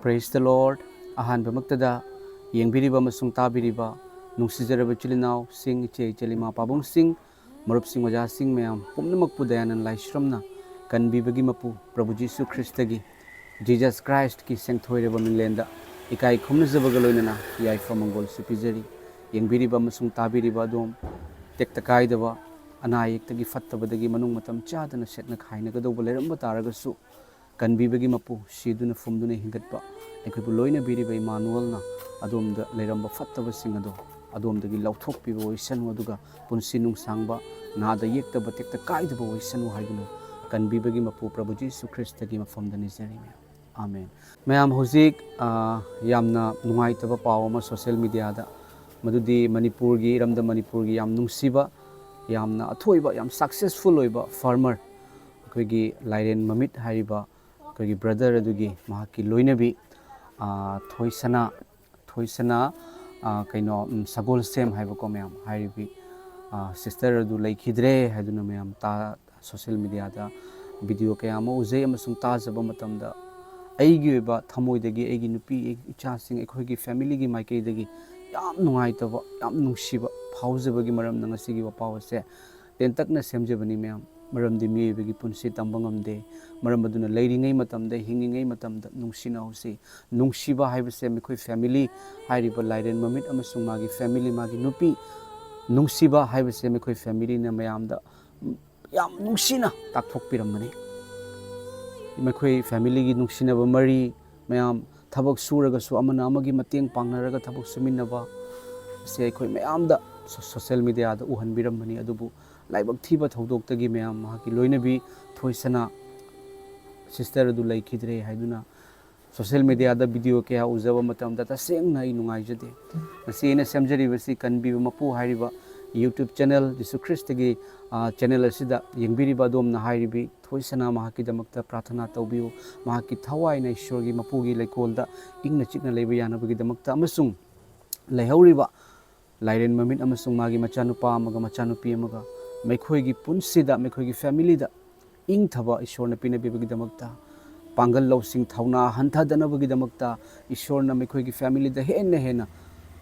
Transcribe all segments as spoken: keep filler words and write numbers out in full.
Praise the Lord. ꯑꯍꯥꯟꯕꯃꯛꯇꯗ ꯌꯦꯡꯕꯤꯔꯤꯕ ꯑꯃꯁꯨꯡ ꯇꯥꯕꯤꯔꯤꯕ ꯅꯨꯡꯁꯤꯖꯔꯕ ꯏꯆꯤꯜ ꯏꯅꯥꯎꯁꯤꯡ, ꯏꯆꯦ ꯏꯆꯜ, ꯏꯃꯥ ꯄꯥꯕꯨꯡꯁꯤꯡ, ꯃꯔꯨꯞꯁꯤꯡ, ꯑꯣꯖꯥꯁꯤꯡ ꯃꯌꯥꯝ ꯄꯨꯝꯅꯃꯛꯄꯨ ꯗꯌꯥꯅꯟ ꯂꯥꯏꯁ꯭ꯔꯝꯅ ꯀꯟꯕꯤꯕꯒꯤ ꯃꯄꯨ ꯄ꯭ꯔꯚꯨ ꯖꯤꯁꯨ ꯈ꯭ꯔꯤꯁꯇꯒꯤ, Jesus Christꯀꯤ ꯁꯦꯡꯊꯣꯏꯔꯕ ꯃꯤꯡꯂꯦꯟꯗ ꯏꯀꯥꯏ ꯈꯨꯝꯅꯖꯕꯒ ꯂꯣꯏꯅꯅ ꯌꯥꯏꯐ ꯃꯪꯒꯣꯜꯁꯨ ꯄꯤꯖꯔꯤ꯫ ꯌꯦꯡꯕꯤꯔꯤꯕ ꯑꯃꯁꯨꯡ ꯇꯥꯕꯤꯔꯤꯕ ꯑꯗꯣꯝ ꯇꯦꯛꯇ ꯀꯥꯏꯗꯕ, ꯑꯅꯥ ꯑꯌꯦꯛꯇꯒꯤ ꯐꯠꯇꯕꯗꯒꯤ ꯃꯅꯨꯡ ꯃꯇꯝ ꯆꯥꯗꯅ ꯁꯦꯠꯅ ꯈꯥꯏꯅꯒꯗꯧꯕ ꯂꯩꯔꯝꯕ ꯇꯥꯔꯒꯁꯨ, ꯀꯟꯕꯤꯕꯒꯤ ꯃꯄꯨ, ꯁꯤꯗꯨꯅ ꯐꯨꯝꯗꯨꯅ ꯍꯤꯡꯒꯠꯄ, ꯑꯩꯈꯣꯏꯕꯨ ꯂꯣꯏꯅꯕꯤꯔꯤꯕ ꯏꯃꯥꯅꯨꯑꯦꯜꯅ ꯑꯗꯣꯝꯗ ꯂꯩꯔꯝꯕ ꯐꯠꯇꯕꯁꯤꯡ ꯑꯗꯣ ꯑꯗꯣꯝꯗꯒꯤ ꯂꯧꯊꯣꯛꯄꯤꯕ ꯑꯣꯏꯁꯅꯨ, ꯑꯗꯨꯒ ꯄꯨꯟꯁꯤ ꯅꯨꯡꯁꯥꯡꯕ, ꯅꯥꯗ ꯌꯦꯛꯇꯕ, ꯇꯦꯛꯇ ꯀꯥꯏꯗꯕ ꯑꯣꯏꯁꯅꯨ ꯍꯥꯏꯗꯨꯅ ꯀꯟꯕꯤꯕꯒꯤ ꯃꯄꯨ ꯄ꯭ꯔꯚꯨ ꯖꯤꯁꯨ ꯈ꯭ꯔꯤꯁꯇꯒꯤ ꯃꯐꯝꯗ ꯅꯤꯖꯔꯤ꯫ ꯃꯌꯥꯝ, ꯃꯌꯥꯝ, ꯍꯧꯖꯤꯛ, ꯑ, ꯌꯥꯝꯅ ꯅꯨꯡꯉꯥꯏꯇꯕ ꯄꯥꯎ ꯑꯃ social mediaꯗ, ꯃꯗꯨꯗꯤ ꯃꯅꯤꯄꯨꯔꯒꯤ, ꯏꯔꯝꯗꯝ ꯃꯅꯤꯄꯨꯔꯒꯤ ꯌꯥꯝ ꯅꯨꯡꯁꯤꯕ, ꯌꯥꯝꯅ ꯑꯊꯣꯏꯕ, ꯌꯥꯝ successful ꯑꯣꯏꯕ farmer, ꯑꯩꯈꯣꯏꯒꯤ ꯂꯥꯏꯔꯦꯟ ꯃꯃꯤꯠ ꯍꯥꯏꯔꯤꯕ ꯑꯩꯈꯣꯏꯒꯤ brother ꯑꯗꯨꯒꯤ, ꯃꯍꯥꯛꯀꯤ ꯂꯣꯏꯅꯕꯤ, ꯑ, ꯊꯣꯏꯁꯅꯥ, ꯊꯣꯏꯁꯅꯥ, ꯑ, ꯀꯩꯅꯣ, ꯎꯝ, ꯁꯒꯣꯜꯁꯦꯝ ꯍꯥꯏꯕꯀꯣ ꯃꯌꯥꯝ, ꯍꯥꯏꯔꯤꯕꯤ, ꯑ, sister ꯑꯗꯨ ꯂꯩꯈꯤꯗ꯭ꯔꯦ ꯍꯥꯏꯗꯨꯅ ꯃꯌꯥꯝ ꯇꯥ-, social mediaꯗ video ꯀꯌꯥ ꯑꯃ ꯎꯖꯩ ꯑꯃꯁꯨꯡ ꯇꯥꯖꯕ ꯃꯇꯝꯗ ꯑꯩꯒꯤ ꯑꯣꯏꯕ ꯊꯃꯣꯏꯗꯒꯤ, ꯑꯩꯒꯤ ꯅꯨꯄꯤ, ꯑꯩꯒꯤ ꯏꯆꯥꯁꯤꯡ, ꯑꯩꯈꯣꯏꯒꯤ familyꯒꯤ ꯃꯥꯏꯀꯩꯗꯒꯤ ꯌꯥꯝ ꯅꯨꯡꯉꯥꯏꯇꯕ, ꯌꯥꯝ ꯅꯨꯡꯁꯤꯕ ꯐꯥꯎꯖꯕꯒꯤ ꯃꯔꯝꯅ ꯉꯁꯤꯒꯤ ꯋꯥꯄꯥꯎ ꯑꯁꯦ ꯇꯦꯟꯇꯛꯅ ꯁꯦꯝꯖꯕꯅꯤ ꯃꯌꯥꯝ꯫ ꯃꯔꯝꯗꯤ ꯃꯤꯑꯣꯏꯕꯒꯤ ꯄꯨꯟꯁꯤ ꯇꯝꯕ ꯉꯝꯗꯦ꯫ ꯃꯔꯝ ꯑꯗꯨꯅ ꯂꯩꯔꯤꯉꯩ ꯃꯇꯝꯗ, ꯍꯤꯡꯉꯤꯉꯩ ꯃꯇꯝꯗ ꯅꯨꯡꯁꯤꯅꯍꯧꯁꯤ꯫ ꯅꯨꯡꯁꯤꯕ ꯍꯥꯏꯕꯁꯦ ꯃꯈꯣꯏ family, ꯍꯥꯏꯔꯤꯕ ꯂꯥꯏꯔꯦꯟ ꯃꯃꯤꯠ ꯑꯃꯁꯨꯡ ꯃꯥꯒꯤ family, ꯃꯥꯒꯤ ꯅꯨꯄꯤ, ꯅꯨꯡꯁꯤꯕ ꯍꯥꯏꯕꯁꯦ ꯃꯈꯣꯏ familyꯅ ꯃꯌꯥꯝꯗ ꯌꯥꯝ ꯅꯨꯡꯁꯤꯅ ꯇꯥꯛꯊꯣꯛꯄꯤꯔꯝꯕꯅꯤ꯫ ꯃꯈꯣꯏ familyꯒꯤ ꯅꯨꯡꯁꯤꯅꯕ ꯃꯔꯤ, ꯃꯌꯥꯝ ꯊꯕꯛ ꯁꯨꯔꯒꯁꯨ ꯑꯃꯅ ꯑꯃꯒꯤ ꯃꯇꯦꯡ ꯄꯥꯡꯅꯔꯒ ꯊꯕꯛ ꯁꯨꯃꯤꯟꯅꯕ ꯑꯁꯤ ꯑꯩꯈꯣꯏ ꯃꯌꯥꯝꯗ so-, social mediaꯗ ꯎꯍꯟꯕꯤꯔꯝꯕꯅꯤ꯫ ꯑꯗꯨꯕꯨ ꯂꯥꯏꯕꯛ ꯊꯤꯕ ꯊꯧꯗꯣꯛꯇꯒꯤ ꯃꯌꯥꯝ, ꯃꯍꯥꯛꯀꯤ ꯂꯣꯏꯅꯕꯤ ꯊꯣꯏꯁꯅꯥ sister ꯑꯗꯨ ꯂꯩꯈꯤꯗ꯭ꯔꯦ ꯍꯥꯏꯗꯨꯅ social mediaꯗ video ꯀꯌꯥ ꯎꯖꯕ ꯃꯇꯝꯗ ꯇꯁꯦꯡꯅ ꯑꯩ ꯅꯨꯡꯉꯥꯏꯖꯗꯦ꯫ ꯉꯁꯤ ꯑꯩꯅ ꯁꯦꯝꯖꯔꯤꯕꯁꯤ ꯀꯟꯕꯤꯕ ꯃꯄꯨ ꯍꯥꯏꯔꯤꯕ YouTube channel, ꯖꯤꯁꯨ ꯈ꯭ꯔꯤꯁꯇꯒꯤ, ꯑ, channel ꯑꯁꯤꯗ ꯌꯦꯡꯕꯤꯔꯤꯕ ꯑꯗꯣꯝꯅ ꯍꯥꯏꯔꯤꯕꯤ ꯊꯣꯏꯁꯅꯥ ꯃꯍꯥꯛꯀꯤꯗꯃꯛꯇ ꯄ꯭ꯔꯥꯊꯅꯥ ꯇꯧꯕꯤꯌꯨ꯫ ꯃꯍꯥꯛꯀꯤ ꯊꯋꯥꯏꯅ ꯏꯁꯣꯔꯒꯤ ꯃꯄꯨꯒꯤ ꯂꯩꯀꯣꯜꯗ ꯏꯪꯅ ꯆꯤꯛꯅ ꯂꯩꯕ ꯌꯥꯅꯕꯒꯤꯗꯃꯛꯇ ꯑꯃꯁꯨꯡ ꯂꯩꯍꯧꯔꯤꯕ ꯂꯥꯏꯔꯦꯟ ꯃꯃꯤꯠ ꯑꯃꯁꯨꯡ ꯃꯥꯒꯤ ꯃꯆꯥꯅꯨꯄꯥ ꯑꯃꯒ ꯃꯆꯥꯅꯨꯄꯤ ꯑꯃꯒ ꯃꯈꯣꯏꯒꯤ ꯄꯨꯟꯁꯤꯗ, ꯃꯈꯣꯏꯒꯤ familyꯗ ꯏꯪꯊꯕ ꯏꯁꯣꯔꯅ ꯄꯤꯅꯕꯤꯕꯒꯤꯗꯃꯛꯇ ꯄꯥꯡꯒꯜ ꯂꯧꯁꯤꯡ ꯊꯧꯅꯥ ꯍꯟꯊꯗꯅꯕꯒꯤꯗꯃꯛꯇ ꯏꯁꯣꯔꯅ ꯃꯈꯣꯏꯒꯤ family ꯗ ꯍꯦꯟꯅ ꯍꯦꯟꯅ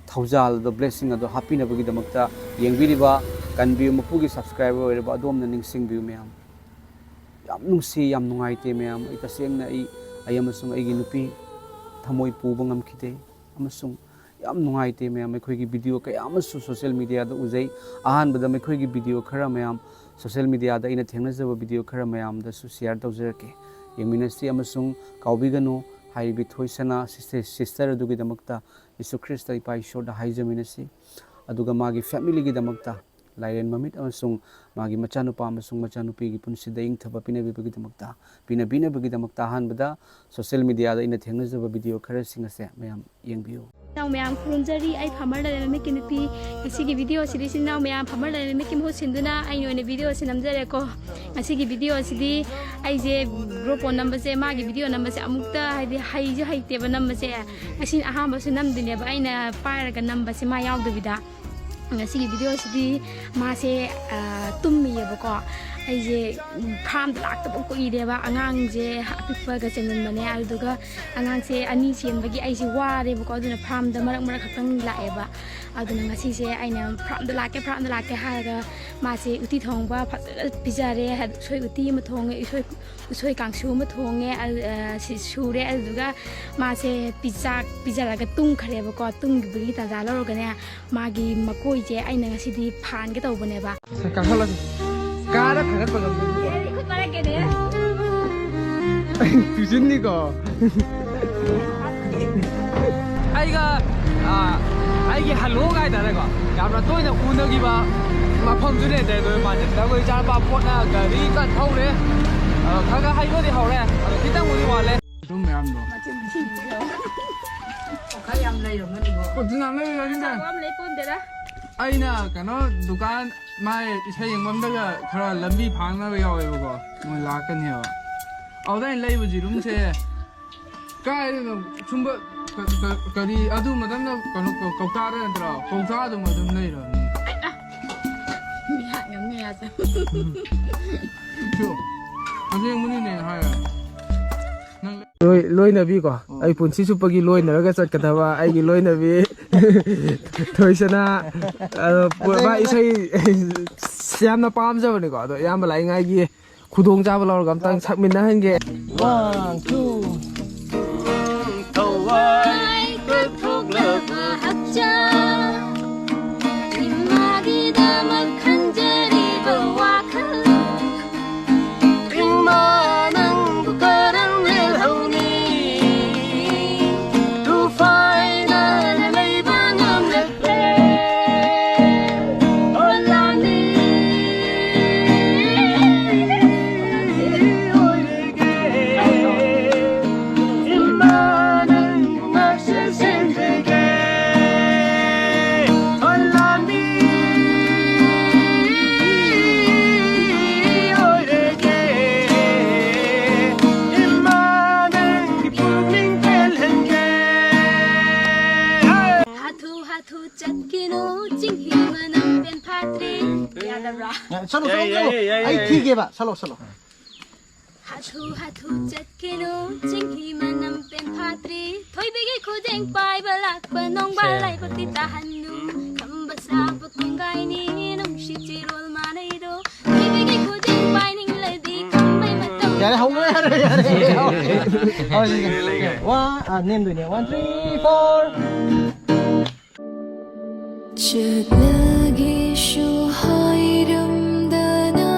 ꯊꯧꯖꯥꯜꯗꯣ, blessing ꯑꯗꯣ ꯍꯥꯞꯄꯤꯅꯕꯒꯤꯗꯃꯛꯇ ꯌꯦꯡꯕꯤꯔꯤꯕ ꯀꯟꯕꯤꯌꯨ ꯃꯄꯨꯒꯤ subscriber ꯑꯣꯏꯔꯕ ꯑꯗꯣꯝꯅ ꯅꯤꯡꯁꯤꯡꯕꯤꯌꯨ ꯃꯌꯥꯝ꯫ ꯌꯥꯝ ꯅꯨꯡꯁꯤ, ꯌꯥꯝ ꯅꯨꯡꯉꯥꯏꯇꯦ ꯃꯌꯥꯝ꯫ ꯑꯩ ꯇꯁꯦꯡꯅ ꯑꯩ, ꯑꯩ ꯑꯃꯁꯨꯡ ꯑꯩꯒꯤ ꯅꯨꯄꯤ ꯊꯃꯣꯏ ꯄꯨꯕ ꯉꯝꯈꯤꯗꯦ꯫ ꯑꯃꯁꯨꯡ ꯌꯥꯝ ꯅꯨꯡꯉꯥꯏꯇꯦ ꯃꯌꯥꯝ, ꯑꯩꯈꯣꯏꯒꯤ video ꯀꯌꯥ ꯑꯃꯁꯨ social media ꯗ ꯎꯖꯩ꯫ ꯑꯍꯥꯟꯕꯗ ꯃꯈꯣꯏꯒꯤ video ꯈꯔ ꯃꯌꯥꯝ social media ꯗ ꯑꯩꯅ ꯊꯦꯡꯅꯖꯕ video ꯈꯔ ꯃꯌꯥꯝꯗꯁꯨ share ꯇꯧꯖꯔꯛꯀꯦ, ꯌꯦꯡꯃꯤꯟꯅꯁꯤ꯫ ꯑꯃꯁꯨꯡ ꯀꯥꯎꯕꯤꯒꯅꯨ, ꯍꯥꯏꯔꯤꯕ ꯊꯣꯏꯁꯅꯥ sister, sister ꯑꯗꯨꯒꯤꯗꯃꯛꯇ ꯌꯤꯁꯨ ꯈ꯭ꯔꯤꯁꯇ ꯏꯄꯥ ꯏꯁꯣꯔꯗ ꯍꯥꯏꯖꯃꯤꯟꯅꯁꯤ꯫ ꯑꯗꯨꯒ ꯃꯥꯒꯤ family ꯒꯤꯗꯃꯛꯇ ꯂꯥꯏꯔꯦꯟ ꯃꯃꯤꯠ ꯑꯃꯁꯨꯡ ꯃꯥꯒꯤ ꯃꯆꯥꯅꯨꯄꯥ ꯑꯃꯁꯨꯡ ꯃꯆꯥꯅꯨꯄꯤꯒꯤ ꯄꯨꯟꯁꯤꯗ ꯏꯪꯊꯕ ꯄꯤꯅꯕꯤꯕꯒꯤꯗꯃꯛꯇ, ꯄꯤꯅꯕꯤꯅꯕꯒꯤꯗꯃꯛꯇ ꯑꯍꯥꯟꯕꯗ social media ꯗ ꯑꯩꯅ ꯊꯦꯡꯅꯖꯕ video ꯈꯔꯁꯤꯡ ꯑꯁꯦ ꯃꯌꯥꯝ ꯌꯦꯡꯕꯤꯌꯨ꯫ ꯏꯅꯥꯎ ꯃꯌꯥꯝ ꯈꯨꯔꯨꯝꯖꯔꯤ, ꯑꯩ farmer ꯂꯥꯏꯔꯦꯟ ꯃꯃꯤꯠꯀꯤ ꯅꯨꯄꯤ꯫ ꯉꯁꯤꯒꯤ video ꯑꯁꯤꯗꯤ ꯏꯆꯤꯟ ꯏꯅꯥꯎ ꯃꯌꯥꯝ farmer ꯂꯥꯏꯔꯦꯟ ꯃꯃꯤꯠꯀꯤ ꯃꯍꯨꯠ ꯁꯤꯟꯗꯨꯅ ꯑꯩꯅ ꯑꯣꯏꯅ video ꯑꯁꯤ ꯅꯝꯖꯔꯦꯀꯣ꯫ ꯉꯁꯤꯒꯤ video ꯑꯁꯤꯗꯤ ꯑꯩꯁꯦ GoPro ꯅꯝꯕꯁꯦ, ꯃꯥꯒꯤ video ꯅꯝꯕꯁꯦ ꯑꯃꯨꯛꯇ ꯍꯥꯏꯗꯤ ꯍꯩꯁꯨ ꯍꯩꯇꯦꯕ ꯅꯝꯕꯁꯦ꯫ ꯉꯁꯤꯅ ꯑꯍꯥꯟꯕꯁꯨ ꯅꯝꯗꯣꯏꯅꯦꯕ ꯑꯩꯅ ꯄꯥꯏꯔꯒ ꯅꯝꯕꯁꯦ ꯃꯥ ꯌꯥꯎꯗꯕꯤꯗ꯫ ꯉꯁꯤꯒꯤ video ꯑꯁꯤꯗꯤ ꯃꯥꯁꯦ, ꯑ, ꯇꯨꯝꯃꯤꯌꯦꯕꯀꯣ꯫ ꯑꯩꯁꯦ, ꯎꯝ, farm ꯗ ꯂꯥꯛꯇꯕ ꯀꯨꯏꯔꯦꯕ꯫ ꯑꯉꯥꯡꯁꯦ ꯑꯄꯤꯛꯄꯒ ꯆꯦꯟꯃꯟꯕꯅꯦ꯫ ꯑꯗꯨꯗꯨꯒ ꯑꯉꯥꯡꯁꯦ ꯑꯅꯤ ꯆꯦꯟꯕꯒꯤ ꯑꯩꯁꯦ ꯋꯥꯔꯦꯕꯀꯣ꯫ ꯑꯗꯨꯅ farm ꯗ ꯃꯔꯛ ꯃꯔꯛ ꯈꯛꯇꯪ ꯂꯥꯛꯑꯦꯕ꯫ ꯑꯗꯨꯅ ꯉꯁꯤꯁꯦ ꯑꯩꯅ farm ꯗ ꯂꯥꯛꯀꯦ, farm ꯗ ꯂꯥꯛꯀꯦ ꯍꯥꯏꯔꯒ ꯃꯥꯁꯦ ꯎꯇꯤ ꯊꯣꯡꯕ ꯐꯖꯅ ꯄꯤꯖꯔꯦ꯫ ꯎꯁꯣꯏ ꯎꯇꯤ ꯑꯃ ꯊꯣꯡꯉꯦ, ꯎꯁꯣꯏ, ꯎꯁꯣꯏ ꯀꯥꯡꯁꯨ ꯑꯃ ꯊꯣꯡꯉꯦ꯫ ꯑ, ꯑ, ꯁꯤ ꯁꯨꯔꯦ꯫ ꯑꯗꯨꯗꯨꯒ ꯃꯥꯁꯦ ꯄꯤꯖꯥꯛ ꯄꯤꯖꯔꯒ ꯇꯨꯝꯈ꯭ꯔꯦꯕꯀꯣ꯫ ꯇꯨꯝꯈꯤꯕꯒꯤ ꯇꯥꯟꯖꯥ ꯂꯧꯔꯒꯅꯦ, ꯃꯥꯒꯤ ꯃꯀꯣꯏꯁꯦ ꯑꯩꯅ ꯉꯁꯤꯗꯤ ꯐꯥꯟꯒꯦ ꯇꯧꯕꯅꯦꯕ꯫ ꯁꯦ, ꯀꯥꯈꯠꯂꯁꯤ꯫ ꯀꯥꯔ ꯊꯥꯡꯒꯠꯄ ꯉꯝꯗꯦ꯫ ꯑꯩ ꯈꯨꯠ ꯄꯥꯏꯔꯛꯀꯦꯅꯦ꯫ ꯇꯨꯖꯤꯟꯅꯤꯀꯣ꯫ ꯑꯩꯒ, ꯑ, ꯑꯩꯒꯤ ꯍꯜꯂꯣꯒ ꯍꯥꯏꯇꯥꯔꯦꯀꯣ, ꯌꯥꯝꯅ ꯇꯣꯏꯅ ꯎꯅꯈꯤꯕ ꯃꯐꯝꯁꯨ ꯂꯩꯇ꯭ꯔꯦ꯫ ꯑꯗꯣ ꯃꯥꯁꯦ ꯑꯩꯈꯣꯏ ꯏꯆꯥꯅꯨꯄꯥ ꯄꯣꯠꯅ ꯒꯥꯔꯤ ꯀꯟ ꯊꯧꯔꯦ꯫ ꯑꯗꯣ ꯈꯔ ꯈꯔ ꯍꯩꯕꯗꯤ ꯍꯧꯔꯦ꯫ ꯑꯗꯣ ꯈꯤꯇꯪꯕꯨꯗꯤ ꯋꯥꯠꯂꯦ꯫ ꯑꯗꯨꯝ ꯃꯌꯥꯝꯗꯣ꯫ ꯃꯆꯤꯟ ꯊꯤꯕꯤꯗꯣ꯫ ꯈꯔ ꯌꯥꯝ ꯂꯩꯔꯝꯃꯅꯤꯀꯣ꯫ ꯑꯗꯨꯅ ꯂꯩꯔꯝꯃꯅꯤꯗ꯫ ꯑꯆꯥꯄꯣꯠ ꯑꯃ ꯂꯩ ꯄꯣꯟꯗꯦꯗ꯫ ꯑꯩꯅ ꯀꯩꯅꯣ ꯗꯨꯀꯥꯟ ꯃꯥꯏ ꯏꯁꯩ ꯌꯦꯡꯐꯝꯗꯒ ꯈꯔ ꯂꯝꯕꯤ ꯐꯥꯡꯅꯕ ꯌꯥꯎꯋꯦꯕꯀꯣ꯫ ꯃꯣꯏ ꯂꯥꯛꯀꯅꯦꯕ꯫ ꯑꯗꯨꯗ ꯑꯩꯅ ꯂꯩꯕ ꯖꯤꯔꯨꯝꯁꯦ ꯀꯥꯏꯗꯅꯣ ꯁꯨꯝꯕ ꯀ-, ꯀ-, ꯀꯔꯤ ꯑꯗꯨ ꯃꯇꯝꯗ ꯀꯩꯅꯣ ꯀꯧ-, ꯀꯧꯇꯥꯗ ꯅꯠꯇ꯭ꯔꯣ? ꯀꯧꯇꯥꯗꯨꯃ ꯑꯗꯨꯝ ꯂꯩꯔꯕꯅꯤ꯫ ꯃꯤꯍꯥꯠ ꯉꯝꯅꯤ ꯌꯥꯁꯦ꯫ ꯁꯨ, ꯑꯁꯦꯡꯕꯅꯤꯅꯦ ꯍꯥꯏꯔ꯫ ꯂꯣꯏ- ꯂꯣꯏꯅꯕꯤꯀꯣ, ꯑꯩ ꯄꯨꯟꯁꯤ ꯆꯨꯞꯄꯒꯤ ꯂꯣꯏꯅꯔꯒ ꯆꯠꯀꯗꯕ ꯑꯩꯒꯤ ꯂꯣꯏꯅꯕꯤ ꯊꯣꯏꯁꯅꯥ꯫ ꯑꯗꯣ ꯃꯥ ꯏꯁꯩ ꯌꯥꯝꯅ ꯄꯥꯝꯖꯕꯅꯤꯀꯣ, ꯑꯗꯣ ꯏꯌꯥꯝꯕ ꯂꯥꯛꯏꯉꯥꯏꯒꯤ ꯈꯨꯗꯣꯡꯆꯥꯕ ꯂꯧꯔꯒ ꯑꯝꯇꯪ ꯁꯛꯃꯤꯟꯅꯍꯟꯒꯦ꯫ One, two. ꯊꯋꯥꯏ ꯀꯠꯊꯣꯛꯂꯕ ꯍꯛꯆꯥꯡ, ꯏꯃꯥꯒꯤꯗꯃꯛ ꯈꯟꯖꯔꯤꯕ ꯋꯥꯈꯜ, ꯏꯃꯥ ꯅꯪꯕꯨ ꯀꯔꯝ ꯂꯦꯜꯍꯧꯅꯤ? ꯇꯨꯐꯥꯏꯅ ꯂꯩꯕ ꯉꯝꯂꯛꯇꯦ꯫ ꯑꯣ ꯂꯥꯟꯃꯤ ꯑꯣꯏꯔꯒꯦ꯫ ꯏꯃꯥ ꯅꯪꯕꯨ ꯉꯥꯛꯁꯦꯜ ꯁꯦꯟꯖꯒꯦ꯫ ꯑꯣ ꯂꯥꯟꯃꯤ ꯑꯣꯏꯔꯒꯦ꯫ ꯏꯃꯥ ꯅꯪꯒꯤ ꯄꯨꯛꯅꯤꯡ ꯄꯦꯜꯍꯟꯒꯦ꯫ ꯍꯥꯊꯨ ꯍꯥꯊꯨ ꯆꯠꯀꯤꯅꯨ, ꯆꯤꯡꯍꯤ ꯃꯅꯝ ꯄꯦꯟ ꯐꯥꯠꯇ꯭ꯔꯤ꯫ ꯌꯥꯗꯕ꯭ꯔꯥ? ꯁꯠꯂꯣ, ꯁꯠꯂꯣ, ꯌꯥꯏ, ꯁꯠꯂꯣ꯫ ꯌꯥꯏ, ꯌꯥꯏ, ꯑꯩ ꯌꯥꯏ꯫ ꯊꯤꯒꯦꯕ꯫ ꯁꯠꯂꯣ, ꯁꯠꯂꯣ꯫ ꯍꯥꯊꯨ ꯍꯥꯊꯨ ꯆꯠꯀꯤꯅꯨ, ꯆꯤꯡꯍꯤ ꯃꯅꯝ ꯄꯦꯟ ꯐꯥꯠꯇ꯭ꯔꯤ꯫ ꯊꯣꯏꯕꯤꯒꯤ ꯈꯨꯗꯦꯡ ꯄꯥꯏꯕ ꯂꯥꯛꯄ ꯅꯣꯡꯕꯥꯜ ꯁꯦ꯫ ꯂꯥꯏꯕꯛꯇꯤ ꯇꯥꯍꯟꯅꯨ꯫ ꯈꯝꯕ ꯁꯥꯕ ꯀꯣꯡꯒꯥꯏꯅꯤ, ꯅꯨꯡꯁꯤꯠ ꯆꯤꯔꯣꯜ ꯃꯥꯟꯅꯩꯗꯣ꯫ ꯊꯣꯏꯕꯤꯒꯤ ꯈꯨꯗꯦꯡ ꯄꯥꯏꯅꯤꯡꯂꯗꯤ ꯈꯝꯕꯩ ꯃꯇꯧ ꯌꯥꯔꯦ, ꯍꯧꯔꯣ, ꯌꯥꯔꯦ, ꯌꯥꯔꯦ꯫ ꯍꯧꯖꯤꯛ ꯋꯥ, ꯑ, ꯅꯦꯝꯗꯣꯏꯅꯦ꯫ One, three, four. ꯆꯠꯂꯒꯦꯁꯨ ꯍꯥꯏꯔꯝꯗꯅ,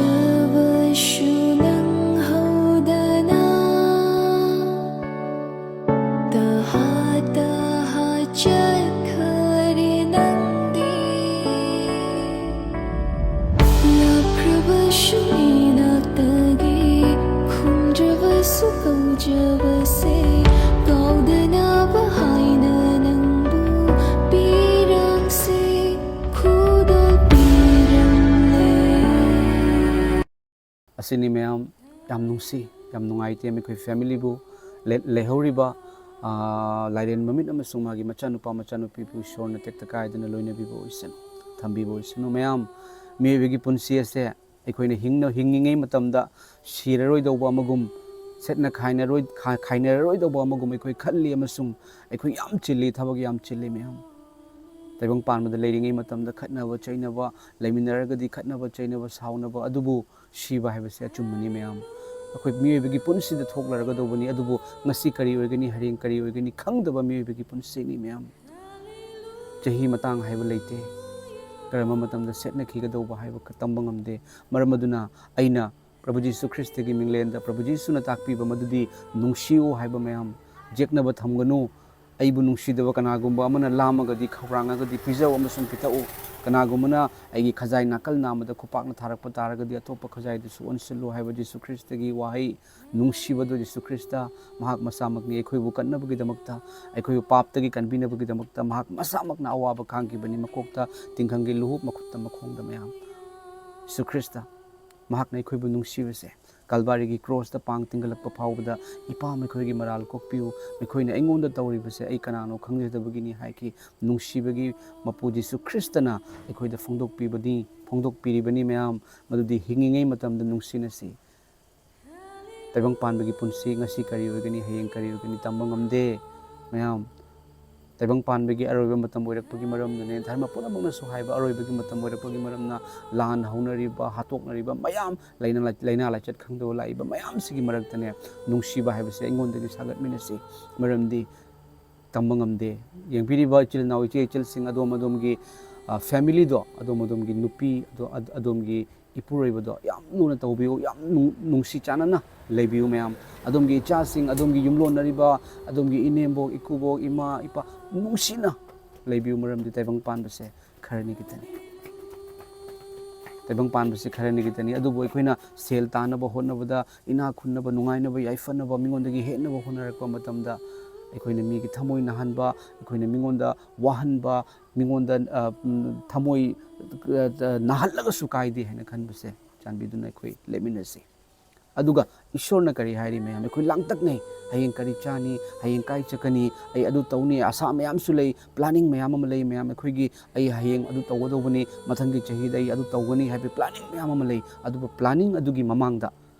ꯈꯪꯖꯕꯁꯨ ꯅꯪꯍꯧꯗꯅ, ꯇꯍꯥ ꯇꯍꯥ ꯆꯠꯈꯔꯦ ꯅꯪꯗꯤ꯫ ꯂꯥꯛꯈ꯭ꯔꯕꯁꯨ ꯏꯅꯥꯛꯇꯒꯤ, ꯈꯨꯝꯗ꯭ꯔꯕꯁꯨ ꯀꯧꯖꯕꯁꯦ, ꯀꯥꯎꯗꯅꯕ ꯍꯥꯏꯅ ꯅꯪꯕꯨ ꯄꯤꯔꯝꯁꯦ ꯈꯨꯗꯣꯜ ꯄꯤꯔꯝꯂꯦ꯫ ꯑꯁꯤꯅꯤ ꯃꯌꯥꯝ, ꯌꯥꯝ ꯅꯨꯡꯁꯤ, ꯌꯥꯝ ꯅꯨꯡꯉꯥꯏꯇꯦ꯫ ꯑꯩꯈꯣꯏ ꯐꯦꯃꯤꯂꯤꯕꯨ ꯂꯦ-, ꯂꯩꯍꯧꯔꯤꯕ, ꯑꯥ, ꯂꯥꯏꯔꯦꯟ ꯃꯃꯤꯠ ꯑꯃꯁꯨꯡ ꯃꯥꯒꯤ ꯃꯆꯥꯅꯨꯄꯥ ꯃꯆꯥꯅꯨꯄꯤꯕꯨ ꯏꯁꯣꯔꯅ ꯇꯦꯛꯇ ꯀꯥꯏꯗꯅ ꯂꯣꯏꯅꯕꯤꯕ ꯑꯣꯏꯁꯅꯨ, ꯊꯝꯕꯤꯕ ꯑꯣꯏꯁꯅꯨ꯫ ꯃꯌꯥꯝ, ꯃꯤꯑꯣꯏꯕꯒꯤ ꯄꯨꯟꯁꯤ ꯑꯁꯦ ꯑꯩꯈꯣꯏꯅ ꯍꯤꯡꯅ ꯍꯤꯡꯉꯤꯉꯩ ꯃꯇꯝꯗ ꯁꯤꯔꯔꯣꯏꯗꯧꯕ ꯑꯃꯒꯨꯝ, ꯁꯦꯠꯅ ꯈꯥꯏꯅꯔꯣꯏ ꯈꯥ- ꯈꯥꯏꯅꯔꯔꯣꯏꯗꯧꯕ ꯑꯃꯒꯨꯝ ꯑꯩꯈꯣꯏ ꯈꯜꯂꯤ, ꯑꯃꯁꯨꯡ ꯑꯩꯈꯣꯏ ꯌꯥꯝ ꯆꯤꯜꯂꯤ, ꯊꯕꯛ ꯌꯥꯝ ꯆꯤꯜꯂꯤ ꯃꯌꯥꯝ꯫ ꯇꯥꯏꯕꯪ ꯄꯥꯟꯕꯗ ꯂꯩꯔꯤꯉꯩ ꯃꯇꯝꯗ ꯈꯠꯅꯕ ꯆꯩꯅꯕ, ꯂꯩꯃꯤꯟꯅꯔꯒꯗꯤ ꯈꯠꯅꯕ ꯆꯩꯅꯕ ꯁꯥꯎꯅꯕ, ꯑꯗꯨꯕꯨ ꯁꯤꯕ ꯍꯥꯏꯕꯁꯦ ꯑꯆꯨꯝꯕꯅꯤ ꯃꯌꯥꯝ꯫ ꯑꯩꯈꯣꯏ ꯃꯤꯑꯣꯏꯕꯒꯤ ꯄꯨꯟꯁꯤꯗ ꯊꯣꯛꯂꯔꯒꯗꯧꯕꯅꯤ, ꯑꯗꯨꯕꯨ ꯉꯁꯤ ꯀꯔꯤ ꯑꯣꯏꯒꯅꯤ, ꯍꯌꯦꯡ ꯀꯔꯤ ꯑꯣꯏꯒꯅꯤ ꯈꯪꯗꯕ ꯃꯤꯑꯣꯏꯕꯒꯤ ꯄꯨꯟꯁꯤꯅꯤ ꯃꯌꯥꯝ꯫ ꯆꯍꯤ ꯃꯇꯥꯡ ꯍꯥꯏꯕ ꯂꯩꯇꯦ, ꯀꯔꯝꯕ ꯃꯇꯝꯗ ꯁꯦꯠꯅꯈꯤꯒꯗꯧꯕ ꯍꯥꯏꯕ ꯇꯝꯕ ꯉꯝꯗꯦ꯫ ꯃꯔꯝ ꯑꯗꯨꯅ ꯑꯩꯅ ꯄ꯭ꯔꯚꯨ ꯖꯤꯁꯨ ꯈ꯭ꯔꯤꯁꯇꯒꯤ ꯃꯤꯡꯂꯦꯟꯗ ꯄ꯭ꯔꯚꯨ ꯖꯤꯁꯨꯅ ꯇꯥꯛꯄꯤꯕ ꯃꯗꯨꯗꯤ, ꯅꯨꯡꯁꯤꯌꯨ ꯍꯥꯏꯕ ꯃꯌꯥꯝ, ꯌꯦꯛꯅꯕ ꯊꯝꯒꯅꯨ꯫ ꯑꯩꯕꯨ ꯅꯨꯡꯁꯤꯗꯕ ꯀꯅꯥꯒꯨꯝꯕ ꯑꯃꯅ ꯂꯥꯝꯃꯒꯗꯤ, ꯈꯧꯔꯥꯡꯉꯒꯗꯤ ꯄꯤꯖꯧ ꯑꯃꯁꯨꯡ ꯄꯤꯊꯛꯎ꯫ ꯀꯅꯥꯒꯨꯝꯕꯅ ꯑꯩꯒꯤ ꯈꯖꯥꯏ ꯅꯥꯀꯜ ꯅꯥꯝꯃꯗ ꯈꯨꯄꯥꯛꯅ ꯊꯥꯔꯛꯄ ꯇꯥꯔꯒꯗꯤ, ꯑꯇꯣꯞꯄ ꯈꯖꯥꯏꯗꯨꯁꯨ ꯑꯣꯟꯁꯤꯜꯂꯨ ꯍꯥꯏꯕ ꯖꯤꯁꯨ ꯈ꯭ꯔꯤꯁꯇꯒꯤ ꯋꯥꯍꯩ꯫ ꯅꯨꯡꯁꯤꯕꯗꯨ ꯖꯤꯁꯨ ꯈ꯭ꯔꯤꯁꯇ ꯃꯍꯥꯛ ꯃꯁꯥꯃꯛꯅꯤ꯫ ꯑꯩꯈꯣꯏꯕꯨ ꯀꯟꯅꯕꯒꯤꯗꯃꯛꯇ, ꯑꯩꯈꯣꯏꯕꯨ ꯄꯥꯞꯇꯒꯤ ꯀꯟꯕꯤꯅꯕꯒꯤꯗꯃꯛꯇ ꯃꯍꯥꯛ ꯃꯁꯥꯃꯛꯅ ꯑꯋꯥꯕ ꯈꯥꯡꯈꯤꯕꯅꯤ, ꯃꯀꯣꯛꯇ ꯇꯤꯡꯈꯪꯒꯤ ꯂꯨꯍꯨꯞ, ꯃꯈꯨꯠꯇ ꯃꯈꯣꯡꯗ ꯃꯌꯥꯝ꯫ ꯖꯤꯁꯨ ꯈ꯭ꯔꯤꯁꯇ ꯃꯍꯥꯛꯅ ꯑꯩꯈꯣꯏꯕꯨ ꯅꯨꯡꯁꯤꯕꯁꯦ, ꯀꯜꯕꯥꯔꯤꯒꯤ ꯀ꯭ꯔꯣꯁꯇ ꯄꯥꯡ ꯇꯤꯡꯈꯠꯂꯛꯄ ꯐꯥꯎꯕꯗ, "ꯏꯄꯥ, ꯃꯈꯣꯏꯒꯤ ꯃꯔꯥꯜ ꯀꯣꯛꯄꯤꯌꯨ, ꯃꯈꯣꯏꯅ ꯑꯩꯉꯣꯟꯗ ꯇꯧꯔꯤꯕꯁꯦ ꯑꯩ ꯀꯅꯥꯅꯣ ꯈꯪꯖꯗꯕꯒꯤꯅꯤ" ꯍꯥꯏꯈꯤ꯫ ꯅꯨꯡꯁꯤꯕꯒꯤ ꯃꯄꯨ ꯖꯤꯁꯨ ꯈ꯭ꯔꯤꯁꯇꯅ ꯑꯩꯈꯣꯏꯗ ꯐꯣꯡꯗꯣꯛꯄꯤꯕꯅꯤ, ꯐꯣꯡꯗꯣꯛꯄꯤꯔꯤꯕꯅꯤ ꯃꯌꯥꯝ, ꯃꯗꯨꯗꯤ ꯍꯤꯡꯉꯤꯉꯩ ꯃꯇꯝꯗ ꯅꯨꯡꯁꯤꯅꯁꯤ꯫ ꯇꯥꯏꯕꯪ ꯄꯥꯟꯕꯒꯤ ꯄꯨꯟꯁꯤ ꯉꯁꯤ ꯀꯔꯤ ꯑꯣꯏꯒꯅꯤ, ꯍꯌꯦꯡ ꯀꯔꯤ ꯑꯣꯏꯒꯅꯤ ꯇꯝꯕ ꯉꯝꯗꯦ ꯃꯌꯥꯝ꯫ ꯇꯥꯏꯕꯪ ꯄꯥꯟꯕꯒꯤ ꯑꯔꯣꯏꯕ ꯃꯇꯝ ꯑꯣꯏꯔꯛꯄꯒꯤ ꯃꯔꯝꯅꯅꯦ, ꯙꯔꯃ ꯄꯨꯝꯅꯃꯛꯅꯁꯨ ꯍꯥꯏꯕ, ꯑꯔꯣꯏꯕꯒꯤ ꯃꯇꯝ ꯑꯣꯏꯔꯛꯄꯒꯤ ꯃꯔꯝꯅ ꯂꯥꯟ ꯍꯧꯅꯔꯤꯕ, ꯍꯥꯠꯇꯣꯛꯅꯔꯤꯕ ꯃꯌꯥꯝ, ꯂꯥꯏꯅꯥ ꯂꯥꯏ-, ꯂꯥꯏꯅꯥ ꯂꯥꯏꯆꯠ ꯈꯪꯗꯕ ꯂꯥꯛꯏꯕ ꯃꯌꯥꯝꯁꯤꯒꯤ ꯃꯔꯛꯇꯅꯦ, ꯅꯨꯡꯁꯤꯕ ꯍꯥꯏꯕꯁꯦ ꯑꯩꯉꯣꯟꯗꯒꯤ ꯁꯥꯒꯠꯃꯤꯟꯅꯁꯤ꯫ ꯃꯔꯝꯗꯤ ꯇꯝꯕ ꯉꯝꯗꯦ꯫ ꯌꯦꯡꯕꯤꯔꯤꯕ ꯏꯆꯤꯜ ꯏꯅꯥꯎ, ꯏꯆꯦ ꯏꯆꯜꯁꯤꯡ, ꯑꯗꯣꯝ ꯑꯗꯣꯝꯒꯤ, ꯑ, ꯐꯦꯃꯤꯂꯤꯗꯣ, ꯑꯗꯣꯝ ꯑꯗꯣꯝꯒꯤ ꯅꯨꯄꯤ, ꯑꯗꯣ-, ꯑꯗ-, ꯑꯗꯣꯝꯒꯤ ꯏꯄꯨꯔꯣꯏꯕꯗꯣ ꯌꯥꯝ ꯂꯨꯅ ꯇꯧꯕꯤꯌꯨ, ꯌꯥꯝ ꯅꯨꯡ-, ꯅꯨꯡꯁꯤ ꯆꯥꯟꯅꯅ ꯂꯩꯕꯤꯌꯨ ꯃꯌꯥꯝ꯫ ꯑꯗꯣꯝꯒꯤ ꯏꯆꯥꯁꯤꯡ, ꯑꯗꯣꯝꯒꯤ ꯌꯨꯝꯂꯣꯟꯅꯔꯤꯕ, ꯑꯗꯣꯝꯒꯤ ꯏꯅꯦꯝꯕꯣꯛ, ꯏꯀꯨꯕꯣꯛ, ꯏꯃꯥ, ꯏꯄꯥ ꯅꯨꯡꯁꯤꯅ ꯂꯩꯕꯤꯌꯨ, ꯃꯔꯝꯗꯤ ꯇꯥꯏꯕꯪ ꯄꯥꯟꯕꯁꯦ ꯈꯔꯅꯤ ꯈꯛꯇꯅꯤ꯫ ꯇꯥꯏꯕꯪ ꯄꯥꯟꯕꯁꯦ ꯈꯔꯅꯤ ꯈꯛꯇꯅꯤ꯫ ꯑꯗꯨꯕꯨ ꯑꯩꯈꯣꯏꯅ ꯁꯦꯜ ꯇꯥꯟꯅꯕ ꯍꯣꯠꯅꯕꯗ, ꯏꯅꯥꯛ ꯈꯨꯟꯅꯕ, ꯅꯨꯡꯉꯥꯏꯅꯕ, ꯌꯥꯏꯐꯅꯕ, ꯃꯤꯉꯣꯟꯗꯒꯤ ꯍꯦꯟꯅꯕ ꯍꯣꯠꯅꯔꯛꯄ ꯃꯇꯝꯗ, ꯑꯩꯈꯣꯏꯅ ꯃꯤꯒꯤ ꯊꯃꯣꯏ ꯅꯥꯍꯟꯕ, ꯑꯩꯈꯣꯏꯅ ꯃꯤꯉꯣꯟꯗ ꯋꯥꯍꯟꯕ, ꯃꯤꯉꯣꯟꯗ, ꯑ, ꯎꯝ, ꯊꯃꯣꯏ, ꯑ, ꯅꯥꯍꯜꯂꯒꯁꯨ ꯀꯥꯏꯗꯦ ꯍꯥꯏꯅ ꯈꯟꯕꯁꯦ ꯆꯥꯟꯕꯤꯗꯨꯅ ꯑꯩꯈꯣꯏ ꯂꯦꯞꯃꯤꯟꯅꯁꯤ꯫ ꯑꯗꯨꯒ ꯏꯁꯣꯔꯅ ꯀꯔꯤ ꯍꯥꯏꯔꯤ? ꯃꯌꯥꯝ, ꯑꯩꯈꯣꯏ ꯂꯥꯡꯇꯛꯅꯩ꯫ ꯍꯌꯦꯡ ꯀꯔꯤ ꯆꯥꯅꯤ? ꯍꯌꯦꯡ ꯀꯥꯏ ꯆꯠꯀꯅꯤ? ꯑꯩ ꯑꯗꯨ ꯇꯧꯅꯤ꯫ ꯑꯁꯥ ꯃꯌꯥꯝꯁꯨ ꯂꯩ, ꯄ꯭ꯂꯥꯅꯤꯡ ꯃꯌꯥꯝ ꯑꯃ ꯂꯩ꯫ ꯃꯌꯥꯝ, ꯑꯩꯈꯣꯏꯒꯤ, ꯑꯩ ꯍꯌꯦꯡ ꯑꯗꯨ ꯇꯧꯒꯗꯧꯕꯅꯤ, ꯃꯊꯪꯒꯤ ꯆꯍꯤꯗ ꯑꯩ ꯑꯗꯨ ꯇꯧꯒꯅꯤ ꯍꯥꯏꯕ ꯄ꯭ꯂꯥꯅꯤꯡ ꯃꯌꯥꯝ ꯑꯃ ꯂꯩ꯫ ꯑꯗꯨꯕꯨ ꯄ꯭ꯂꯥꯅꯤꯡ ꯑꯗꯨꯒꯤ ꯃꯃꯥꯡꯗ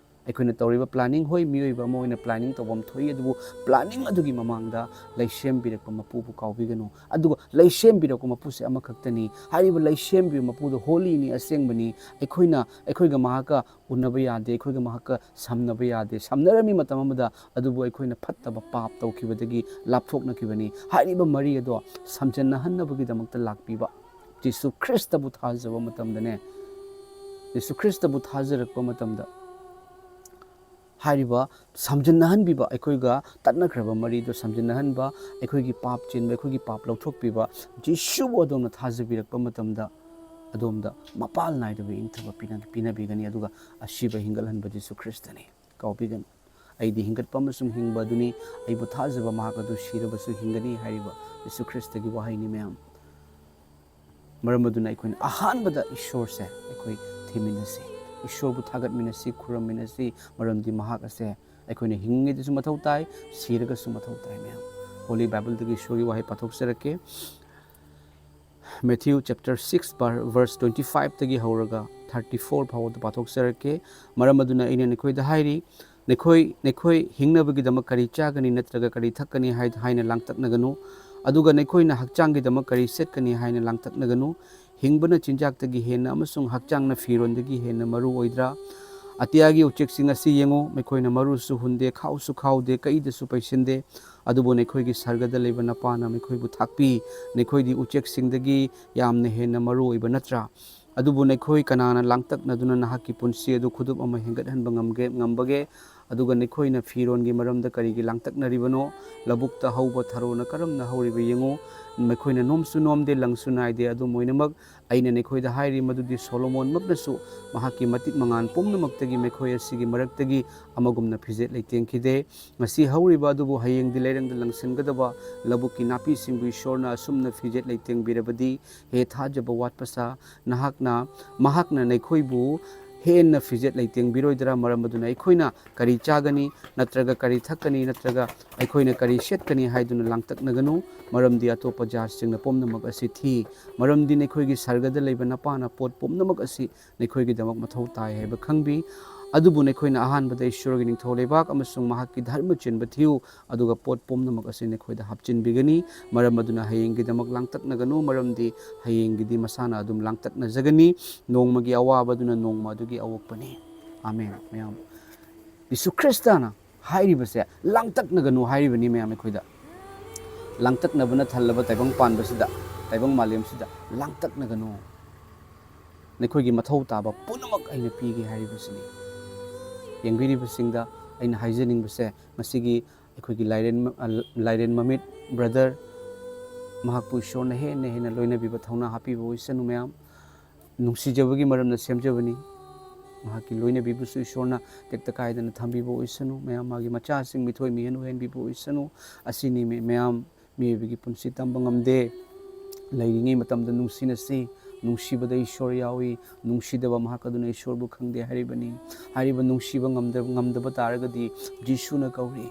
ꯑꯩꯈꯣꯏꯅ ꯇꯧꯔꯤꯕ ꯄ꯭ꯂꯥꯅꯤꯡ, ꯍꯣꯏ, ꯃꯤꯑꯣꯏꯕ ꯑꯃ ꯑꯣꯏꯅ ꯄ꯭ꯂꯥꯅꯤꯡ ꯇꯧꯐꯝ ꯊꯣꯛꯏ, ꯑꯗꯨꯕꯨ ꯄ꯭ꯂꯥꯅꯤꯡ ꯑꯗꯨꯒꯤ ꯃꯃꯥꯡꯗ ꯂꯩꯁꯦꯝꯕꯤꯔꯛꯄ ꯃꯄꯨꯕꯨ ꯀꯥꯎꯕꯤꯒꯅꯨ꯫ ꯑꯗꯨꯒ ꯂꯩꯁꯦꯝꯕꯤꯔꯛꯄ ꯃꯄꯨꯁꯦ ꯑꯃꯈꯛꯇꯅꯤ꯫ ꯍꯥꯏꯔꯤꯕ ꯂꯩꯁꯦꯝꯕꯤꯕ ꯃꯄꯨꯗꯣ ꯍꯣꯂꯤꯅꯤ, ꯑꯁꯦꯡꯕꯅꯤ꯫ ꯑꯩꯈꯣꯏꯅ, ꯑꯩꯈꯣꯏꯒ ꯃꯍꯥꯛꯀ ꯎꯅꯕ ꯌꯥꯗꯦ, ꯑꯩꯈꯣꯏꯒ ꯃꯍꯥꯛꯀ ꯁꯝꯅꯕ ꯌꯥꯗꯦ꯫ ꯁꯝꯅꯔꯝꯃꯤ ꯃꯇꯝ ꯑꯃꯗ, ꯑꯗꯨꯕꯨ ꯑꯩꯈꯣꯏꯅ ꯐꯠꯇꯕ ꯄꯥꯞ ꯇꯧꯈꯤꯕꯗꯒꯤ ꯂꯥꯞꯊꯣꯛꯅꯈꯤꯕꯅꯤ꯫ ꯍꯥꯏꯔꯤꯕ ꯃꯔꯤ ꯑꯗꯣ ꯁꯝꯖꯟꯅꯍꯟꯅꯕꯒꯤꯗꯃꯛꯇ ꯂꯥꯛꯄꯤꯕ ꯖꯤꯁꯨ ꯈ꯭ꯔꯤꯁꯇꯕꯨ ꯊꯥꯖꯕ ꯃꯇꯝꯗꯅꯦ, ꯖꯤꯁꯨ ꯈ꯭ꯔꯤꯁꯇꯕꯨ ꯊꯥꯖꯔꯛꯄ ꯃꯇꯝꯗ, ꯍꯥꯏꯔꯤꯕ ꯁꯝꯖꯤꯟꯅꯍꯟꯕꯤꯕ, ꯑꯩꯈꯣꯏꯒ ꯇꯠꯅꯈ꯭ꯔꯕ ꯃꯔꯤꯗꯨ ꯁꯝꯖꯤꯟꯅꯍꯟꯕ, ꯑꯩꯈꯣꯏꯒꯤ ꯄꯥꯞ ꯆꯦꯟꯕ, ꯑꯩꯈꯣꯏꯒꯤ ꯄꯥꯞ ꯂꯧꯊꯣꯛꯄꯤꯕ, ꯖꯤꯁꯨꯕꯨ ꯑꯗꯣꯝꯅ ꯊꯥꯖꯕꯤꯔꯛꯄ ꯃꯇꯝꯗ, ꯑꯗꯣꯝꯗ ꯃꯄꯥꯜ ꯅꯥꯏꯗꯕ ꯏꯪꯊꯕ ꯄꯤꯅ-, ꯄꯤꯅꯕꯤꯒꯅꯤ꯫ ꯑꯗꯨꯒ ꯑꯁꯤꯕ ꯍꯤꯡꯒꯠꯍꯟꯕ ꯖꯤꯁꯨ ꯈ꯭ꯔꯤꯁꯇꯅꯤ꯫ ꯀꯥꯎꯕꯤꯒꯅꯨ, "ꯑꯩꯗꯤ ꯍꯤꯡꯒꯠꯄ ꯑꯃꯁꯨꯡ ꯍꯤꯡꯕ ꯑꯗꯨꯅꯤ, ꯑꯩꯕꯨ ꯊꯥꯖꯕ ꯃꯍꯥꯛ ꯑꯗꯨ ꯁꯤꯔꯕꯁꯨ ꯍꯤꯡꯒꯅꯤ" ꯍꯥꯏꯔꯤꯕ ꯖꯤꯁꯨ ꯈ꯭ꯔꯤꯁꯇꯒꯤ ꯋꯥꯍꯩꯅꯤ, ꯃꯌꯥꯝ꯫ ꯃꯔꯝ ꯑꯗꯨꯅ ꯑꯩꯈꯣꯏꯅ ꯑꯍꯥꯟꯕꯗ ꯏꯁꯣꯔꯁꯦ ꯑꯩꯈꯣꯏ ꯊꯤꯃꯤꯟꯅꯁꯤ, ꯏꯁꯣꯔꯕꯨ ꯊꯥꯒꯠꯃꯤꯟꯅꯁꯤ, ꯈꯨꯔꯨꯝꯃꯤꯟꯅꯁꯤ, ꯃꯔꯝꯗꯤ ꯃꯍꯥꯛ ꯑꯁꯦ ꯑꯩꯈꯣꯏꯅ ꯍꯤꯡꯉꯤꯉꯩꯗꯁꯨ ꯃꯊꯧ ꯇꯥꯏ, ꯁꯤꯔꯒꯁꯨ ꯃꯊꯧ ꯇꯥꯏ, ꯃꯌꯥꯝ꯫ ꯍꯣꯂꯤ ꯕꯥꯏꯕꯜꯗꯒꯤ ꯏꯁꯣꯔꯒꯤ ꯋꯥꯍꯩ ꯄꯥꯊꯣꯛꯆꯔꯛꯀꯦ꯫ Matthew chapter six, verse twenty five ꯇꯒꯤ ꯍꯧꯔꯒ thirty four ꯐꯥꯎꯕꯗ ꯄꯥꯊꯣꯛꯆꯔꯛꯀꯦ꯫ ꯃꯔꯝ ꯑꯗꯨꯅ ꯑꯩꯅ ꯅꯈꯣꯏꯗ ꯍꯥꯏꯔꯤ, ꯅꯈꯣꯏ, ꯅꯈꯣꯏ ꯍꯤꯡꯅꯕꯒꯤꯗꯃꯛ ꯀꯔꯤ ꯆꯥꯒꯅꯤ ꯅꯠꯇ꯭ꯔꯒ ꯀꯔꯤ ꯊꯛꯀꯅꯤ ꯍꯥꯏ-, ꯍꯥꯏꯅ ꯂꯥꯡꯇꯛꯅꯒꯅꯨ꯫ ꯑꯗꯨꯒ ꯅꯈꯣꯏꯅ ꯍꯛꯆꯥꯡꯒꯤꯗꯃꯛ ꯀꯔꯤ ꯁꯦꯠꯀꯅꯤ ꯍꯥꯏꯅ ꯂꯥꯡꯇꯛꯅꯒꯅꯨ꯫ ꯍꯤꯡꯕꯅ ꯆꯤꯟꯖꯥꯛꯇꯒꯤ ꯍꯦꯟꯅ ꯑꯃꯁꯨꯡ ꯍꯛꯆꯥꯡꯅ ꯐꯤꯔꯣꯟꯗꯒꯤ ꯍꯦꯟꯅ ꯃꯔꯨ ꯑꯣꯏꯗ꯭ꯔꯥ? ꯑꯇꯤꯌꯥꯒꯤ ꯎꯆꯦꯛꯁꯤꯡ ꯑꯁꯤ ꯌꯦꯡꯉꯨ, ꯃꯈꯣꯏꯅ ꯃꯔꯨꯁꯨ ꯍꯨꯟꯗꯦ, ꯈꯥꯎꯁꯨ ꯈꯥꯎꯗꯦ, ꯀꯩꯗꯁꯨ ꯄꯩꯁꯤꯟꯗꯦ, ꯑꯗꯨꯕꯨ ꯅꯈꯣꯏꯒꯤ ꯁꯔꯒꯗ ꯂꯩꯕ ꯅꯄꯥꯅ ꯃꯈꯣꯏꯕꯨ ꯊꯥꯛꯄꯤ꯫ ꯅꯈꯣꯏꯗꯤ ꯎꯆꯦꯛꯁꯤꯡꯗꯒꯤ ꯌꯥꯝꯅ ꯍꯦꯟꯅ ꯃꯔꯨ ꯑꯣꯏꯕ ꯅꯠꯇ꯭ꯔꯥ? ꯑꯗꯨꯕꯨ ꯅꯈꯣꯏ ꯀꯅꯥꯅ ꯂꯥꯡꯇꯛꯅꯗꯨꯅ ꯅꯍꯥꯛꯀꯤ ꯄꯨꯟꯁꯤ ꯑꯗꯨ ꯈꯨꯗꯣꯞ ꯑꯃ ꯍꯦꯟꯒꯠꯍꯟꯕ ꯉꯝꯒꯦ, ꯉꯝꯕꯒꯦ? ꯑꯗꯨꯒ ꯅꯈꯣꯏꯅ ꯐꯤꯔꯣꯟꯒꯤ ꯃꯔꯝꯗ ꯀꯔꯤꯒꯤ ꯂꯥꯡꯇꯛꯅꯔꯤꯕꯅꯣ? ꯂꯧꯕꯨꯛꯇ ꯍꯧꯕ ꯊꯔꯣꯅ ꯀꯔꯝꯅ ꯍꯧꯔꯤꯕ ꯌꯦꯡꯉꯨ꯫ ꯃꯈꯣꯏꯅ ꯅꯣꯝꯁꯨ ꯅꯣꯝꯗꯦ, ꯂꯪꯁꯨ ꯅꯥꯏꯗꯦ꯫ ꯑꯗꯨꯝ ꯑꯣꯏꯅꯃꯛ, ꯑꯩꯅ ꯅꯈꯣꯏꯗ ꯍꯥꯏꯔꯤ ꯃꯗꯨꯗꯤ ꯁꯣꯂꯣꯃꯣꯟꯃꯛꯅꯁꯨ ꯃꯍꯥꯛꯀꯤ ꯃꯇꯤꯛ ꯃꯉꯥꯜ ꯄꯨꯝꯅꯃꯛꯇꯒꯤ ꯃꯈꯣꯏ ꯑꯁꯤꯒꯤ ꯃꯔꯛꯇꯒꯤ ꯑꯃꯒꯨꯝꯅ ꯐꯤꯖꯦꯠ ꯂꯩꯇꯦꯡꯈꯤꯗꯦ꯫ ꯉꯁꯤ ꯍꯧꯔꯤꯕ ꯑꯗꯨꯕꯨ ꯍꯌꯦꯡꯗꯤ ꯂꯩꯔꯪꯗ ꯂꯪꯁꯤꯟꯒꯗꯕ ꯂꯧꯕꯨꯛꯀꯤ ꯅꯥꯄꯤꯁꯤꯡꯕꯨ ꯏꯁꯣꯔꯅ ꯑꯁꯨꯝꯅ ꯐꯤꯖꯦꯠ ꯂꯩꯇꯦꯡꯕꯤꯔꯕꯗꯤ, ꯍꯦ ꯊꯥꯖꯕ ꯋꯥꯠꯄ ꯁꯥ, ꯅꯍꯥꯛꯅ, ꯃꯍꯥꯛꯅ ꯅꯈꯣꯏꯕꯨ ꯍꯦꯟꯅ ꯐꯤꯖꯦꯠ ꯂꯩꯇꯦꯡꯕꯤꯔꯣꯏꯗ꯭ꯔꯥ? ꯃꯔꯝ ꯑꯗꯨꯅ ꯑꯩꯈꯣꯏꯅ ꯀꯔꯤ ꯆꯥꯒꯅꯤ, ꯅꯠꯇ꯭ꯔꯒ ꯀꯔꯤ ꯊꯛꯀꯅꯤ, ꯅꯠꯇ꯭ꯔꯒ ꯑꯩꯈꯣꯏꯅ ꯀꯔꯤ ꯁꯦꯠꯀꯅꯤ ꯍꯥꯏꯗꯨꯅ ꯂꯥꯡꯇꯛꯅꯒꯅꯨ꯫ ꯃꯔꯝꯗꯤ ꯑꯇꯣꯞꯄ ꯖꯥꯠꯁꯤꯡꯅ ꯄꯨꯝꯅꯃꯛ ꯑꯁꯤ ꯊꯤ꯫ ꯃꯔꯝꯗꯤ ꯅꯈꯣꯏꯒꯤ ꯁꯔꯒꯗ ꯂꯩꯕ ꯅꯄꯥꯅ ꯄꯣꯠ ꯄꯨꯝꯅꯃꯛ ꯑꯁꯤ ꯅꯈꯣꯏꯒꯤꯗꯃꯛ ꯃꯊꯧ ꯇꯥꯏ ꯍꯥꯏꯕ ꯈꯪꯕꯤ꯫ ꯑꯗꯨꯕꯨ ꯅꯈꯣꯏꯅ ꯑꯍꯥꯟꯕꯗ ꯏꯁꯣꯔꯒꯤ ꯅꯤꯡꯊꯧ ꯂꯩꯕꯥꯛ ꯑꯃꯁꯨꯡ ꯃꯍꯥꯛꯀꯤ ꯙꯔꯃ ꯆꯦꯟꯕ ꯊꯤꯌꯨ, ꯑꯗꯨꯒ ꯄꯣꯠ ꯄꯨꯝꯅꯃꯛ ꯑꯁꯤ ꯅꯈꯣꯏꯗ ꯍꯥꯞꯆꯤꯟꯕꯤꯒꯅꯤ꯫ ꯃꯔꯝ ꯑꯗꯨꯅ ꯍꯌꯦꯡꯒꯤꯗꯃꯛ ꯂꯥꯡꯇꯛꯅꯒꯅꯨ, ꯃꯔꯝꯗꯤ ꯍꯌꯦꯡꯒꯤꯗꯤ ꯃꯁꯥꯅ ꯑꯗꯨꯝ ꯂꯥꯡꯇꯛꯅꯖꯒꯅꯤ꯫ ꯅꯣꯡꯃꯒꯤ ꯑꯋꯥꯕꯗꯨꯅ ꯅꯣꯡꯃ ꯑꯗꯨꯒꯤ ꯑꯋꯣꯛꯄꯅꯤ꯫ ꯑꯃꯦꯟ꯫ ꯃꯌꯥꯝ, ꯌꯤꯁꯨ ꯈ꯭ꯔꯤꯁꯇꯅ ꯍꯥꯏꯔꯤꯕꯁꯦ ꯂꯥꯡꯇꯛꯅꯒꯅꯨ ꯍꯥꯏꯔꯤꯕꯅꯤ꯫ ꯃꯌꯥꯝ, ꯑꯩꯈꯣꯏꯗ ꯂꯥꯡꯇꯛꯅꯕꯅ ꯊꯜꯂꯕ ꯇꯥꯏꯕꯪ ꯄꯥꯟꯕꯁꯤꯗ, ꯇꯥꯏꯕꯪ ꯃꯥꯂꯦꯝꯁꯤꯗ ꯂꯥꯡꯇꯛꯅꯒꯅꯨ꯫ ꯅꯈꯣꯏꯒꯤ ꯃꯊꯧ ꯇꯥꯕ ꯄꯨꯝꯅꯃꯛ ꯑꯩꯅ ꯄꯤꯒꯦ ꯍꯥꯏꯔꯤꯕꯁꯤꯅꯤ꯫ ꯌꯦꯡꯕꯤꯔꯤꯕꯁꯤꯡꯗ ꯑꯩꯅ ꯍꯥꯏꯖꯅꯤꯡꯕꯁꯦ, ꯃꯁꯤꯒꯤ ꯑꯩꯈꯣꯏꯒꯤ ꯂꯥꯏꯔꯦꯟ, ꯂꯥꯏꯔꯦꯟ ꯃꯃꯤꯠ ꯕ꯭ꯔꯗꯔ, ꯃꯍꯥꯛꯄꯨ ꯏꯁꯣꯔꯅ ꯍꯦꯟꯅ ꯍꯦꯟꯅ ꯂꯣꯏꯅꯕꯤꯕ ꯊꯧꯅꯥ ꯍꯥꯞꯄꯤꯕ ꯑꯣꯏꯁꯅꯨ꯫ ꯃꯌꯥꯝ, ꯅꯨꯡꯁꯤꯖꯕꯒꯤ ꯃꯔꯝꯅ ꯁꯦꯝꯖꯕꯅꯤ꯫ ꯃꯍꯥꯛꯀꯤ ꯂꯣꯏꯅꯕꯤꯕꯁꯨ ꯏꯁꯣꯔꯅ ꯇꯦꯛꯇ ꯀꯥꯏꯗꯅ ꯊꯝꯕꯤꯕ ꯑꯣꯏꯁꯅꯨ꯫ ꯃꯌꯥꯝ, ꯃꯥꯒꯤ ꯃꯆꯥꯁꯤꯡ ꯃꯤꯊꯣꯏ ꯃꯤꯍꯦꯟ ꯑꯣꯏꯍꯟꯕꯤꯕ ꯑꯣꯏꯁꯅꯨ꯫ ꯑꯁꯤꯅꯤ ꯃꯤ-, ꯃꯌꯥꯝ, ꯃꯤꯑꯣꯏꯕꯒꯤ ꯄꯨꯟꯁꯤ ꯇꯝꯕ ꯉꯝꯗꯦ꯫ ꯂꯩꯔꯤꯉꯩ ꯃꯇꯝꯗ ꯅꯨꯡꯁꯤꯅꯁꯤ꯫ ꯅꯨꯡꯁꯤꯕꯗ ꯏꯁꯣꯔ ꯌꯥꯎꯏ, ꯅꯨꯡꯁꯤꯗꯕ ꯃꯍꯥꯛ ꯑꯗꯨꯅ ꯏꯁꯣꯔꯕꯨ ꯈꯪꯗꯦ ꯍꯥꯏꯔꯤꯕꯅꯤ꯫ ꯍꯥꯏꯔꯤꯕ ꯅꯨꯡꯁꯤꯕ ꯉꯝꯗ-, ꯉꯝꯗꯕ ꯇꯥꯔꯒꯗꯤ ꯖꯤꯁꯨꯅ ꯀꯧꯔꯤ꯫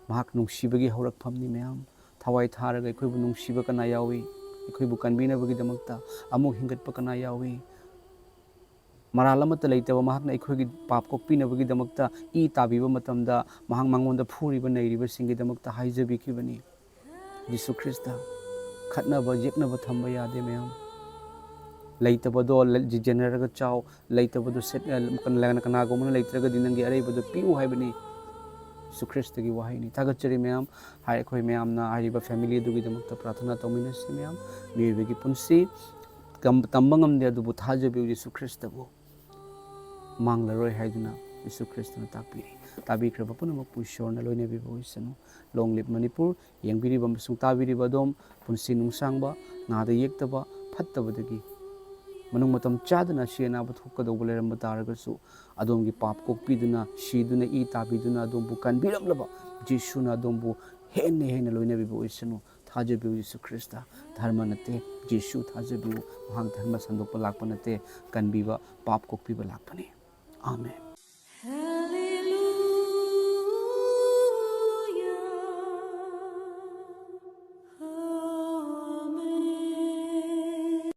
ꯃꯍꯥꯛ ꯅꯨꯡꯁꯤꯕꯒꯤ ꯍꯧꯔꯛꯐꯝꯅꯤ꯫ ꯃꯌꯥꯝ, ꯊꯋꯥꯏ ꯊꯥꯔꯒ ꯑꯩꯈꯣꯏꯕꯨ ꯅꯨꯡꯁꯤꯕ ꯀꯅꯥ ꯌꯥꯎꯏ? ꯑꯩꯈꯣꯏꯕꯨ ꯀꯟꯕꯤꯅꯕꯒꯤꯗꯃꯛꯇ ꯑꯃꯨꯛ ꯍꯤꯡꯒꯠꯄ ꯀꯅꯥ ꯌꯥꯎꯏ? ꯃꯔꯥꯜ ꯑꯃꯠꯇ ꯂꯩꯇꯕ ꯃꯍꯥꯛꯅ ꯑꯩꯈꯣꯏꯒꯤ ꯄꯥꯞ ꯀꯣꯛꯄꯤꯅꯕꯒꯤꯗꯃꯛꯇ ꯏ ꯇꯥꯕꯤꯕ ꯃꯇꯝꯗ ꯃꯍꯥꯛ ꯃꯉꯣꯟꯗ ꯐꯨꯔꯤꯕ ꯅꯩꯔꯤꯕꯁꯤꯡꯒꯤꯗꯃꯛꯇ ꯍꯥꯏꯖꯕꯤꯈꯤꯕꯅꯤ꯫ ꯖꯤꯁꯨ ꯈ꯭ꯔꯤꯁꯇ, ꯈꯠꯅꯕ ꯌꯦꯛꯅꯕ ꯊꯝꯕ ꯌꯥꯗꯦ꯫ ꯃꯌꯥꯝ, ꯂꯩꯇꯕꯗꯣ ꯂ-, ꯖꯤ-, ꯖꯦꯅꯔꯒ ꯆꯥꯎ, ꯂꯩꯇꯕꯗꯣ ꯁꯦꯠ-, ꯑ, ꯀꯅꯥ-, ꯀꯅꯥꯒꯨꯝꯕꯅ ꯂꯩꯇ꯭ꯔꯒꯗꯤ ꯅꯪꯒꯤ ꯑꯔꯩꯕꯗꯣ ꯄꯤꯌꯨ ꯍꯥꯏꯕꯅꯤ꯫ ꯖꯤꯁꯨ ꯈ꯭ꯔꯤꯁꯇꯒꯤ ꯋꯥꯍꯩꯅꯤ꯫ ꯊꯥꯒꯠꯆꯔꯤ ꯃꯌꯥꯝ꯫ ꯍꯥꯏ, ꯑꯩꯈꯣꯏ ꯃꯌꯥꯝꯅ ꯍꯥꯏꯔꯤꯕ ꯐꯦꯃꯤꯂꯤ ꯑꯗꯨꯒꯤꯗꯃꯛꯇ ꯄ꯭ꯔꯥꯊꯅꯥ ꯇꯧꯃꯤꯟꯅꯁꯤ ꯃꯌꯥꯝ꯫ ꯃꯤꯑꯣꯏꯕꯒꯤ ꯄꯨꯟꯁꯤ ꯀꯝ-, ꯇꯝꯕ ꯉꯝꯗꯦ, ꯑꯗꯨꯕꯨ ꯊꯥꯖꯕꯤꯌꯨ ꯖꯤꯁꯨ ꯈ꯭ꯔꯤꯁꯇꯕꯨ꯫ ꯃꯥꯡꯂꯔꯣꯏ ꯍꯥꯏꯗꯨꯅ ꯖꯤꯁꯨ ꯈ꯭ꯔꯤꯁꯇꯅ ꯇꯥꯛꯄꯤꯔꯤ꯫ ꯇꯥꯕꯤꯈ꯭ꯔꯕ ꯄꯨꯝꯅꯃꯛꯄꯨ ꯏꯁꯣꯔꯅ ꯂꯣꯏꯅꯕꯤꯕ ꯑꯣꯏꯁꯅꯨ꯫ Long live Manipur. ꯌꯦꯡꯕꯤꯔꯤꯕ ꯑꯃꯁꯨꯡ ꯇꯥꯕꯤꯔꯤꯕ ꯑꯗꯣꯝ ꯄꯨꯟꯁꯤ ꯅꯨꯡꯁꯥꯡꯕ, ꯅꯥꯗ ꯌꯦꯛꯇꯕ, ꯐꯠꯇꯕꯗꯒꯤ ꯃꯅꯨꯡ ꯃꯇꯝ ꯆꯥꯗꯅ ꯑꯁꯤ ꯑꯅꯥꯕ ꯊꯣꯛꯀꯗꯧꯕ ꯂꯩꯔꯝꯕ ꯇꯥꯔꯒꯁꯨ, ꯑꯗꯣꯝꯒꯤ ꯄꯥꯞ ꯀꯣꯛꯄꯤꯗꯨꯅ, ꯁꯤꯗꯨꯅ, ꯏ ꯇꯥꯕꯤꯗꯨꯅ ꯑꯗꯣꯝꯕꯨ ꯀꯟꯕꯤꯔꯝꯂꯕ ꯖꯤꯁꯨꯅ ꯑꯗꯣꯝꯕꯨ ꯍꯦꯟꯅ ꯍꯦꯟꯅ ꯂꯣꯏꯅꯕꯤꯕ ꯑꯣꯏꯁꯅꯨ꯫ ꯊꯥꯖꯕꯤꯌꯨ ꯖꯤꯁꯨ ꯈ꯭ꯔꯤꯁꯇ꯫ ꯙꯔꯃ ꯅꯠꯇꯦ, ꯖꯤꯁꯨ ꯊꯥꯖꯕꯤꯌꯨ꯫ ꯃꯍꯥꯛ ꯙꯔꯃ ꯁꯟꯗꯣꯛꯄ ꯂꯥꯛꯄ ꯅꯠꯇꯦ, ꯀꯟꯕꯤꯕ, ꯄꯥꯞ ꯀꯣꯛꯄꯤꯕ ꯂꯥꯛꯄꯅꯤ꯫ ꯑꯥꯃꯦꯟ꯫